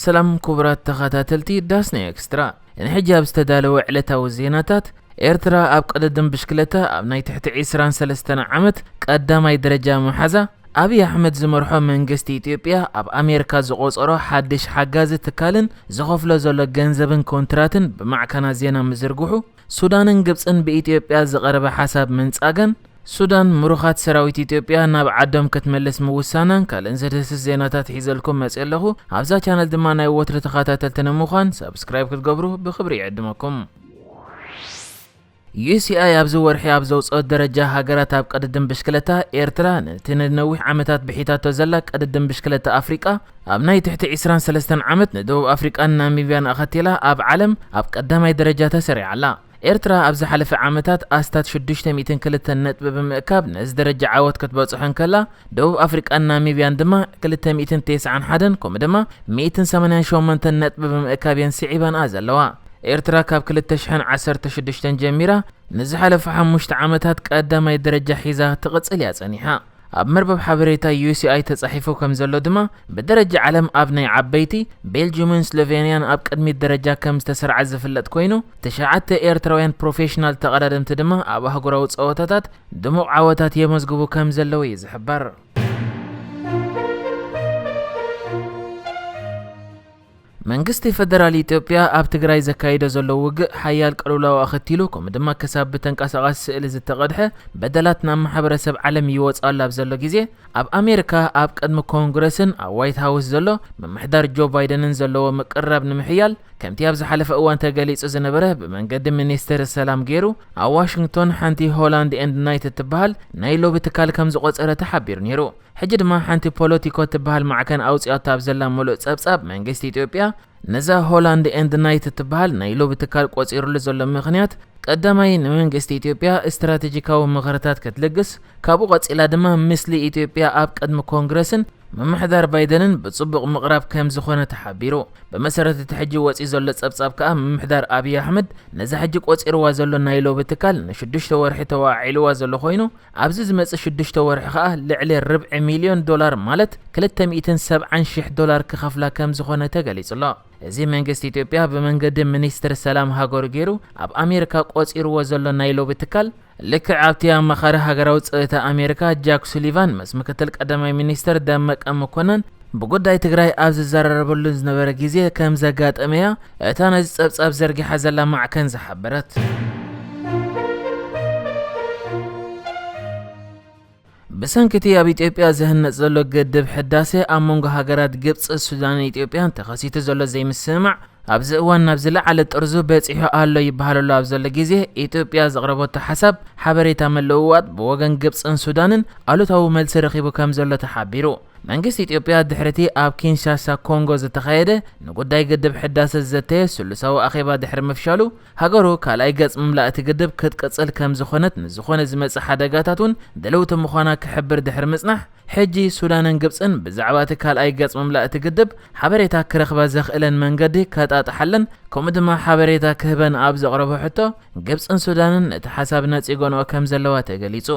ሰላም ክቡራት ተኸታተልቲ ዳስና ኤክስትራ፣ ንሕጂ ኣብ ዝተዳለወ ዕለታዊ ዜናታት፣ ኤርትራ ኣብ ቅድድም ብሽክለታ ኣብ ናይ ትሕቲ ዕስራን ሰለስተን ዓመት ቀዳማይ ደረጃ ምሓዛ፣ ኣብይ ኣሕመድ ዝመርሖ መንግስቲ ኢትዮጵያ ኣብ ኣሜሪካ ዝቆጸሮ ሓድሽ ሓጋዚ ትካልን ዝኸፍሎ ዘሎ ገንዘብን ኮንትራትን ብማዕከናት ዜና ምዝርግሑ፣ ሱዳንን ግብጽን ብኢትዮጵያ ዝቐረበ ሓሳብ ምንጻገን፣ ሱዳን ምሩኻት ሰራዊት ኢትዮጵያ ናብ ዓዶም ክትመልስ ምውሳናን ካልእን ዘድህስስ ዜናታት ሒዘልኩም መጽእ ኣለኹ። ኣብዛ ቻነል ድማ ናይ ወትሪ ተኸታተልቲ ንምዃን ሳብስክራይብ ክትገብሩ ብኽብሪ ይዕድመኩም። ዩ ሲ ኣይ ኣብዚ ወርሒ ኣብ ዘውፅኦት ደረጃ ሃገራት ኣብ ቅድድም ብሽክለታ፣ ኤርትራ ነቲ ንነዊሕ ዓመታት ብሒታቶ ዘላ ቅድድም ብሽክለታ ኣፍሪቃ፣ ኣብ ናይ ትሕቲ ዕስራን ሰለስተን ዓመት ንደቡብ ኣፍሪቃን ናሚብያን ኣኸቲላ ኣብ ዓለም ኣብ ቀዳማይ ደረጃ ተሰሪዓ ኣላ። ኤርትራ ኣብ ዝሓለፈ ዓመታት ኣስታት ሽዱሽተ ሚእትን ክልተን ነጥቢ ብምእካብ ነዚ ደረጃ ዓወት ክትበጽሖ እንከላ፣ ደቡብ ኣፍሪቃን ናሚብያን ድማ ክልተ ሚእትን ተስዓን ሓደን ከምኡ ድማ ሚእትን ሰማንያን ሸሞንተን ነጥቢ ብምእካብ እየን ስዒበንኣ ዘለዋ። ኤርትራ ካብ ክልተ ሽሕን ዓሰርተ ሽዱሽተን ጀሚራ ንዝሓለፉ ሓሙሽተ ዓመታት ቀዳማይ ደረጃ ሒዛ ትቕጽል እያ ጸኒሓ። ኣብ መርበብ ሓበሬታ ዩ ሲ ኣይ ተጻሒፉ ከም ዘሎ ድማ፣ ብደረጃ ዓለም ኣብ ናይ ዓበይቲ ቤልጅዩምን ስሎቬንያን ኣብ ቅድሚት ደረጃ ከም ዝተሰርዓ ዝፍለጥ ኮይኑ፣ ትሽዓተ ኤርትራውያን ፕሮፌሽናል ተቐዳደምቲ ድማ ኣብ ኣህጉራዊ ጸወታታት ድሙቕ ዓወታት የመዝግቡ ከም ዘለዉ እዩ ዝሕበር። መንግስቲ ፈደራል ኢትዮጵያ ኣብ ትግራይ ዘካይዶ ዘሎ ውግእ ሓያል ቅልውላው ኣኸቲሉ፣ ከምኡ ድማ ክሳብ ብተንቀሳቓሲ ስእሊ ዝተቐድሐ በደላት ናብ ማሕበረሰብ ዓለም ይወጽእ ኣሎ ኣብ ዘሎ ግዜ፣ ኣብ ኣሜሪካ ኣብ ቅድሚ ኮንግረስን ኣብ ዋይት ሃውስ ዘሎ ምምሕዳር ጆ ባይደንን ዘለዎ ምቅርራብ ንምሕያል፣ ከምቲ ኣብ ዝሓለፈ እዋን ተገሊጹ ዝነበረ ብመንገዲ ሚኒስትር ሰላም ገይሩ ኣብ ዋሽንግቶን ሓንቲ ሆላንድ ኤንድ ናይት እትበሃል ናይ ሎቢ ትካል ከም ዝቖጸረ ተሓቢሩ ነይሩ። ሕጂ ድማ ሓንቲ ፖለቲኮ እትበሃል ማዕከን ኣውጺኣቶ ኣብ ዘላ ምሉእ ጸብጻብ መንግስቲ ኢትዮጵያ፣ ነዛ ሆላንድ ኤንድ ናይት እትበሃል ናይ ሎቢ ትካል ቆጺሩሉ ዘሎ ምኽንያት፣ ቀዳማይ ንመንግስቲ ኢትዮጵያ ስትራቴጂካዊ ምኽርታት ክትልግስ፣ ካብኡ ቀጺላ ድማ ምስሊ ኢትዮጵያ ኣብ ቅድሚ ኮንግረስን ምምሕዳር ባይደንን ብጽቡቕ ምቕራብ ከም ዝኾነ ተሓቢሩ። ብመሰረት እቲ ሕጂ ወጺኡ ዘሎ ጸብጻብ ከኣ ምምሕዳር ኣብይ ኣሕመድ ነዛ ሕጂ ቆጺርዋ ዘሎ ናይ ሎቢ ትካል ንሽዱሽተ ወርሒ ተዋዒልዋ ዘሎ ኮይኑ፣ ኣብዚ ዝመጽእ ሽዱሽተ ወርሒ ከኣ ልዕሊ ርብዒ ሚልዮን ዶላር ማለት ክልተ ሚእትን ሰብዓን ሽሕ ዶላር ክኸፍላ ከም ዝኾነ ተገሊጹ ኣሎ። እዚ መንግስቲ ኢትዮጵያ ብመንገዲ ሚኒስትር ሰላም ሃገሩ ገይሩ ኣብ ኣሜሪካ ቆጺርዎ ዘሎ ናይ ሎቢ ትካል፣ ልክዕ ኣብቲ ኣማኻሪ ሃገራዊ ጸጥታ ኣሜሪካ ጃክ ሱሊቫን ምስ ምክትል ቀዳማይ ሚኒስትር ደመቀ መኮነን ብጉዳይ ትግራይ ኣብ ዝዘራረበሉ ዝነበረ ግዜ ከም ዘጋጠመያ እታ ነዚ ጸብጻብ ዘርጊሓ ዘላ ማዕከን ዝሓበረት። ብሰንኪ እቲ ኣብ ኢትዮጵያ ዝህነጽ ዘሎ ግድብ ሕዳሴ ኣብ መንጎ ሃገራት ግብጽ፣ ሱዳንን ኢትዮጵያን ተኸሲቱ ዘሎ ዘይምስምማዕ ኣብዚ እዋን ናብ ዝለዓለ ጥርዙ በጺሑ ኣሎ ይበሃል ኣሎ ኣብ ዘሎ ግዜ፣ ኢትዮጵያ ዘቕረበቶ ሓሳብ ሓበሬታ ምልውዋጥ ብወገን ግብጽን ሱዳንን ኣሉታዊ መልሲ ረኺቡ ከም ዘሎ ተሓቢሩ። መንግስቲ ኢትዮጵያ ድሕሪ እቲ ኣብ ኪንሻሳ ኮንጎ ዝተኻየደ ንጉዳይ ግድብ ሕዳሰ ዝዘተየ ስሉሳዊ ኣኼባ ድሕሪ ምፍሻሉ፣ ሃገሩ ካልኣይ ገጽ ምምላእ እቲ ግድብ ክትቅጽል ከም ዝኾነት፣ ንዝኾነ ዝመጽእ ሓደጋታት እውን ድልውቲ ምዃና ክሕብር ድሕሪ ምጽናሕ፣ ሕጂ ሱዳንን ግብጽን ብዛዕባ እቲ ካልኣይ ገጽ ምምላእ እቲ ግድብ ሓበሬታ ክረኽባ ዘኽእለን መንገዲ ከጣጥሓለን፣ ከምኡ ድማ ሓበሬታ ክህበን ኣብ ዘቕረቦ ሕቶ፣ ግብጽን ሱዳንን ነቲ ሓሳብ ነጺገንኦ ከም ዘለዋ ተገሊጹ።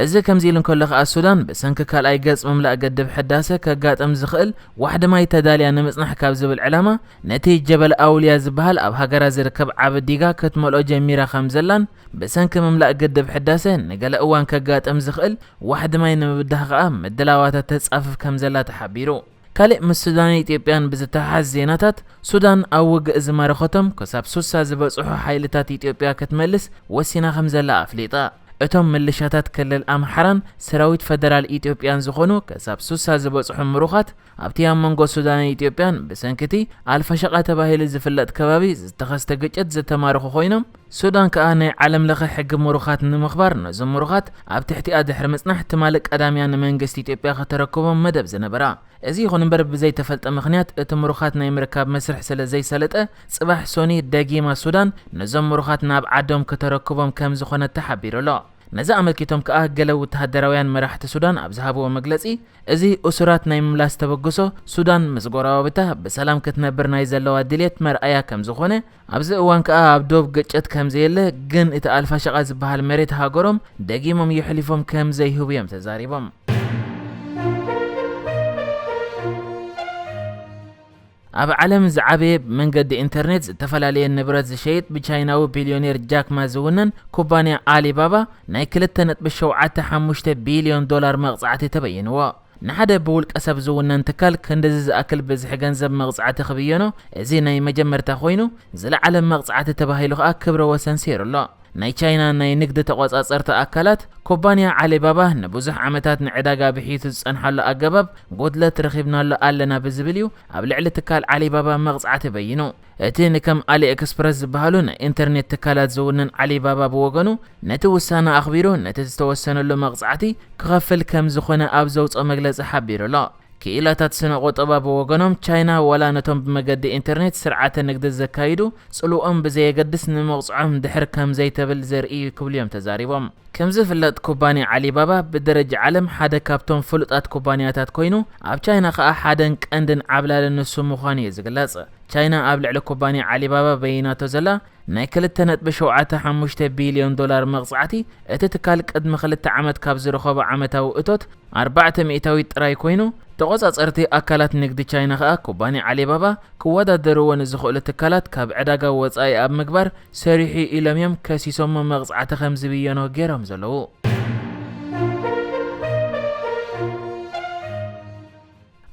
እዚ ከምዚ ኢሉ እንከሎ ከኣ፣ ሱዳን ብሰንኪ ካልኣይ ገጽ ምምላእ ግድብ ሕዳሰ ከጋጥም ዝኽእል ዋሕዲ ማይ ተዳልያ ንምጽናሕ ካብ ዝብል ዕላማ፣ ነቲ ጀበል ኣውልያ ዝበሃል ኣብ ሃገራ ዝርከብ ዓቢ ዲጋ ክትመልኦ ጀሚራ ከም ዘላን፣ ብሰንኪ ምምላእ ግድብ ሕዳሰ ንገለ እዋን ከጋጥም ዝኽእል ዋሕዲ ማይ ንምብዳህ ከኣ ምድላዋታ ተጻፍፍ ከም ዘላ ተሓቢሩ። ካልእ ምስ ሱዳንን ኢትዮጵያን ብዝተሓሓዝ ዜናታት፣ ሱዳን ኣብ ውግእ ዝማረኸቶም ክሳብ ሱሳ ዝበጽሑ ሓይልታት ኢትዮጵያ ክትመልስ ወሲና ከም ዘላ ኣፍሊጣ። እቶም ምልሻታት ክልል ኣምሓራን ሰራዊት ፈደራል ኢትዮጵያን ዝኾኑ ክሳብ ሱሳ ዝበጽሑ ምሩኻት፣ ኣብቲ ኣብ መንጎ ሱዳንን ኢትዮጵያን ብሰንኪ እቲ ኣልፋሸቃ ተባሂሉ ዝፍለጥ ከባቢ ዝተኸስተ ግጭት ዝተማረኹ ኮይኖም፣ ሱዳን ከኣ ናይ ዓለም ለኸ ሕጊ ምሩኻት ንምኽባር ነዞም ምሩኻት ኣብ ትሕቲኣ ድሕሪ ምጽናሕ፣ ትማሊ ቀዳምያ ንመንግስቲ ኢትዮጵያ ከተረክቦም መደብ ዝነበራ። እዚ ይኹን እምበር፣ ብዘይተፈልጠ ምኽንያት እቲ ምሩኻት ናይ ምርካብ መስርሕ ስለ ዘይሰለጠ፣ ጽባሕ ሶኒ ደጊማ ሱዳን ነዞም ምሩኻት ናብ ዓዶም ከተረክቦም ከም ዝኾነት ተሓቢሩ ኣሎ። ነዚ ኣመልኪቶም ከኣ ገለ ወተሃደራውያን መራሕቲ ሱዳን ኣብ ዝሃብዎ መግለጺ፣ እዚ እሱራት ናይ ምምላስ ተበግሶ ሱዳን ምስ ጎረባብታ ብሰላም ክትነብር ናይ ዘለዋ ድልየት መርኣያ ከም ዝኾነ፣ ኣብዚ እዋን ከኣ ኣብ ዶብ ግጭት ከም ዘየለ፣ ግን እቲ ኣልፋሸቃ ዝበሃል መሬት ሃገሮም ደጊሞም የሕሊፎም ከም ዘይህቡ እዮም ተዛሪቦም። ኣብ ዓለም ዝዓበየ ብመንገዲ ኢንተርኔት ዝተፈላለየ ንብረት ዝሸይጥ ብቻይናዊ ቢልዮኔር ጃክ ማ ዝውነን ኩባንያ ኣሊባባ ናይ ክልተ ነጥቢ ሸውዓተ ሓሙሽተ ቢልዮን ዶላር መቕጻዕቲ ተበይንዎ። ንሓደ ብውልቀ ሰብ ዝውነን ትካል ክንድዚ ዝኣክል ብዝሒ ገንዘብ መቕጻዕቲ ክብየኖ እዚ ናይ መጀመርታ ኮይኑ፣ ዝለዓለ መቕጻዕቲ ተባሂሉ ከኣ ክብረ ወሰን ሰይሩ ኣሎ። ናይ ቻይና ናይ ንግዲ ተቖጻጸርቲ ኣካላት፣ ኩባንያ ዓሊባባ ንብዙሕ ዓመታት ንዕዳጋ ብሒቱ ዝጸንሓሉ ኣገባብ ጉድለት ረኺብናሉ ኣለና ብዝብል እዩ ኣብ ልዕሊ ትካል ዓሊባባ መቕጻዕቲ በይኑ። እቲ ንከም ኣሊኤክስፕረስ ዝበሃሉ ናይ ኢንተርኔት ትካላት ዝውንን ዓሊባባ ብወገኑ፣ ነቲ ውሳነ ኣኽቢሩ ነቲ ዝተወሰነሉ መቕጻዕቲ ክኸፍል ከም ዝኾነ ኣብ ዘውጽኦ መግለጺ ሓቢሩ ኣሎ። ክኢላታት ስነ ቁጠባ ብወገኖም፣ ቻይና ዋላ ነቶም ብመገዲ ኢንተርኔት ስርዓተ ንግዲ ዘካይዱ ጽልኦም ብዘየገድስ ንመቕጽዖም ድሕር ከም ዘይተብል ዘርኢ እዩ ክብሉ እዮም ተዛሪቦም። ከም ዝፍለጥ ኩባንያ ዓሊባባ ብደረጃ ዓለም ሓደ ካብቶም ፍሉጣት ኩባንያታት ኮይኑ፣ ኣብ ቻይና ከኣ ሓደን ቀንድን ዓብላልን ንሱ ምዃኑ እዩ ዝግለጽ። ቻይና ኣብ ልዕሊ ኩባንያ ዓሊባባ በይናቶ ዘላ ናይ ክልተ ነጥቢ ሸውዓተ ሓሙሽተ ቢልዮን ዶላር መቕጻዕቲ፣ እቲ ትካል ቅድሚ ክልተ ዓመት ካብ ዝረኸቦ ዓመታዊ እቶት ኣርባዕተ ሚእታዊት ጥራይ ኮይኑ፣ ተቖጻጸርቲ ኣካላት ንግዲ ቻይና ከኣ ኩባንያ ዓሊባባ ክወዳደርዎ ንዝኽእሉ ትካላት ካብ ዕዳጋ ወጻኢ ኣብ ምግባር ሰሪሑ ኢሎም እዮም ከሲሶሞ መቕጻዕቲ ከም ዝብየኖ ገይሮም ዘለዉ።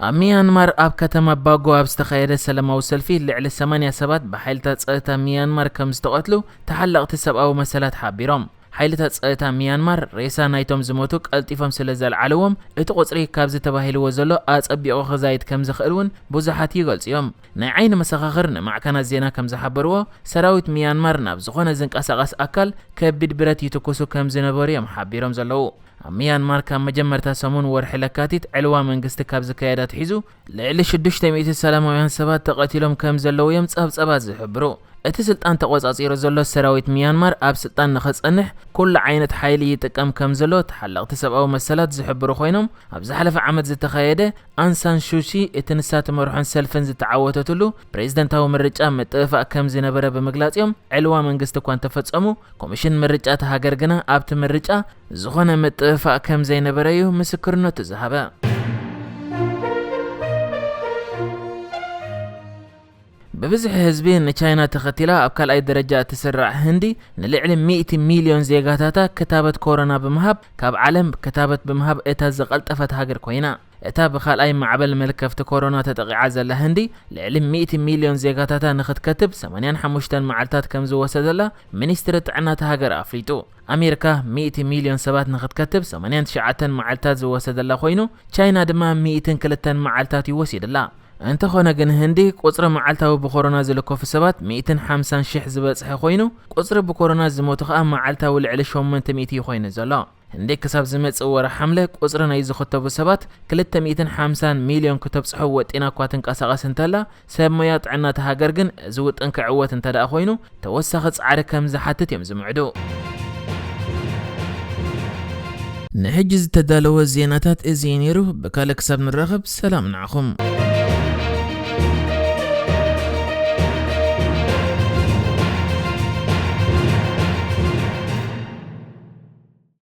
ኣብ ሚያንማር ኣብ ከተማ ባጎ ኣብ ዝተኻየደ ሰላማዊ ሰልፊ ልዕሊ ሰማንያ ሰባት ብሓይልታት ጸጥታ ሚያንማር ከም ዝተቐትሉ ተሓለቕቲ ሰብኣዊ መሰላት ሓቢሮም። ሓይልታት ጸጥታ ሚያንማር ሬሳ ናይቶም ዝሞቱ ቀልጢፎም ስለ ዘልዓልዎም፣ እቲ ቁጽሪ ካብዚ ተባሂልዎ ዘሎ ኣጸቢቑ ክዛይድ ከም ዝኽእል እውን ብዙሓት ይገልጹ እዮም። ናይ ዓይኒ መሰኻኽር ንማዕከናት ዜና ከም ዝሓበርዎ፣ ሰራዊት ሚያንማር ናብ ዝኾነ ዝንቀሳቐስ ኣካል ከቢድ ብረት ይትኩሱ ከም ዝነበሩ እዮም ሓቢሮም ዘለዉ። ኣብ ሚያንማር ካብ መጀመርታ ሰሙን ወርሒ ለካቲት ዕልዋ መንግስቲ ካብ ዝካየድ ኣትሒዙ፣ ልዕሊ ሽዱሽተ ሚእቲ ሰላማውያን ሰባት ተቐቲሎም ከም ዘለዉ እዮም ጸብጸባት ዝሕብሩ። እቲ ስልጣን ተቖጻጺሩ ዘሎ ሰራዊት ሚያንማር ኣብ ስልጣን ንኸጸንሕ ኩሉ ዓይነት ሓይሊ ይጥቀም ከም ዘሎ ተሓለቕቲ ሰብኣዊ መሰላት ዝሕብሩ ኮይኖም፣ ኣብ ዝሓለፈ ዓመት ዝተኻየደ ኣንሳን ሹቺ እቲ ንሳ ትመርሖን ሰልፍን ዝተዓወተትሉ ፕሬዝደንታዊ ምርጫ ምጥፍፋእ ከም ዝነበረ ብምግላጽ እዮም፣ ዕልዋ መንግስቲ እኳ እንተፈጸሙ፣ ኮሚሽን ምርጫ እታ ሃገር ግና ኣብቲ ምርጫ ዝኾነ ምጥፍፋእ ከም ዘይነበረ እዩ ምስክርነቱ ዝሃበ። ብብዝሒ ህዝቢ ንቻይና ተኸቲላ ኣብ ካልኣይ ደረጃ እትስራዕ ህንዲ፣ ንልዕሊ ሚእቲ ሚልዮን ዜጋታታ ክታበት ኮሮና ብምሃብ፣ ካብ ዓለም ክታበት ብምሃብ እታ ዝቐልጠፈት ሃገር ኮይና። እታ ብኻልኣይ ማዕበል መልከፍቲ ኮሮና ተጠቒዓ ዘላ ህንዲ፣ ልዕሊ ሚእቲ ሚልዮን ዜጋታታ ንኽትከትብ ሰማንያን ሓሙሽተን መዓልታት ከም ዝወሰደላ ሚኒስትሪ ጥዕና እታ ሃገር ኣፍሊጡ። ኣሜሪካ ሚእቲ ሚልዮን ሰባት ንኽትከትብ ሰማንያን ትሽዓተን መዓልታት ዝወሰደላ ኮይኑ፣ ቻይና ድማ ሚእትን ክልተን መዓልታት እዩ ወሲድላ። እንተኾነ ግን ህንዲ ቁጽሪ መዓልታዊ ብኮሮና ዝልከፉ ሰባት ሚእትን ሓምሳን ሽሕ ዝበጽሐ ኮይኑ፣ ቁጽሪ ብኮሮና ዝሞቱ ከኣ መዓልታዊ ልዕሊ ሸሞንተ ሚእቲ እዩ ኮይኑ ዘሎ። ህንዲ ክሳብ ዝመጽእ ወርሒ ሓምለ ቁጽሪ ናይ ዝኽተቡ ሰባት ክልተ ሚእትን ሓምሳን ሚልዮን ክተብጽሖ ወጢና እኳ ትንቀሳቐስ እንተላ፣ ሰብ ሞያ ጥዕና እታ ሃገር ግን እዚ ውጥን ክዕወት እንተ ደኣ ኮይኑ ተወሳኺ ጻዕሪ ከም ዝሓትት እዮም ዝምዕዱ። ንሕጂ ዝተዳለወ ዜናታት እዚ እዩ ነይሩ። ብካልእ ክሳብ ንራኸብ ሰላም ንዓኹም።